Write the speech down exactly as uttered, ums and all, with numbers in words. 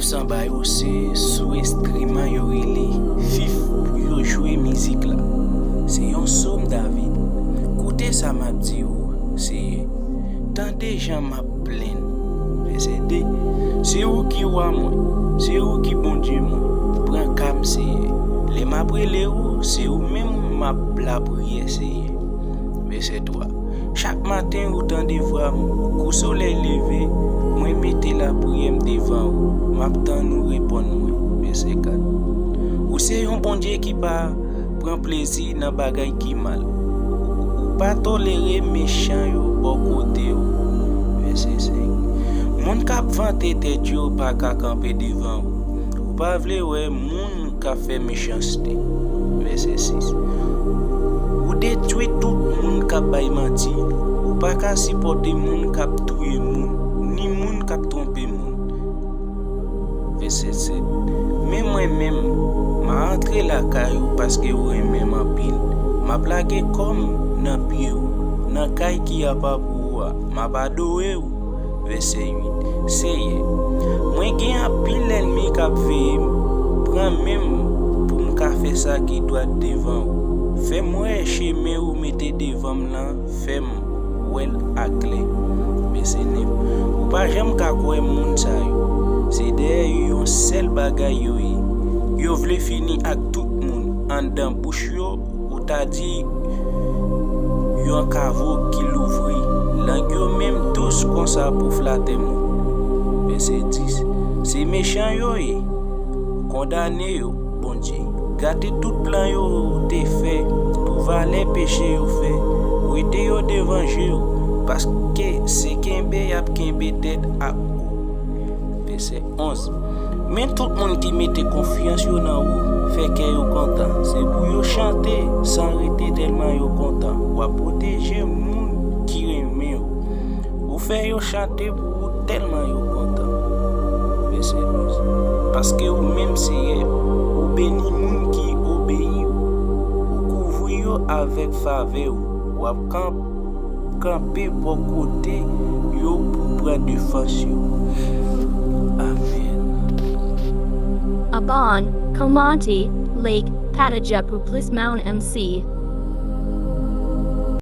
San ba yo se sou enstriman yo rele fif pou yo jwe mizik la. Se yon sòm David. Koute sa m ap di w, Seyè. Tande jan m ap plenn. Vèsè de. Se ou ki wa mwen, se ou ki Bondye mwen. Pran ka m, Seyè. Lè m ap rele ou, se ou menm m ap lapriyè, Seyè. Vèsè twa. Chak maten ou tande vwa m. Kou solèy leve, mwen mete lapriyè m devan ou. M ap tann ou reponn mwen. Vèsè kat. Ou se yon Bondye ki pa pran plezi nan bagay ki mal. Ou pa tolere mechan yo bò kote w. Vèsè senk. Moun k ap vante tèt yo pa ka kanpe devan ou. Ou pa vle wè moun k ap fè mechanste. Vèsè sis. Ou detwi tout moun k ap bay manti. Ou pa ka sipòte moun k ap touye moun, ni moun k ap twonpe moun. Vèsè sèt. Men mwen menm, m a antre lakay ou paske ou renmen m anpil. M ap lage kò m nan pye w, nan kay ki apa pou ou a. M ap adore w. Vèsè uit. Seyè, mwen gen anpil lènmi k ap veye m. Pran men m pou m ka fè sa ki dwat devan ou. Fè m wè chemen ou mete devan m lan, fè m wè l aklè. Vèsè nèf. Ou pa janm ka kwè moun sa yo. Se dèyè yon sèl bagay yo ye. Yo vle fini ak tout moun. Anndan bouch yo, ou ta di yon kavo ki louvri. Lang yo menm dous konsa pou flatè moun. Vèsè dis. Se mechan yo ye. Kondane yo, Bondye. Gate tout plan yo te fè pou valè peche yo fè. Wete yo devan je w, paske se kenbe y ap kenbe tèt ak ou. Vèsè onz. Men tout moun ki mete konfyans yo nan ou, fè kè yo kontan. Se pou yo chante san rete tèlman yo kontan. W ap pwoteje moun ki renmen w. Ou fè yo chante pou ou tèlman yo kontan. Vèsè douz. Paske ou menm, Seyè, ou beni moun ki obeyi w. Ou kouvri yo avèk favè w. W ap kanp-, kanpe bò kote yo pou pran defans yo. Amèn. Aban, kòmante, like, pataje pou plis moun M C.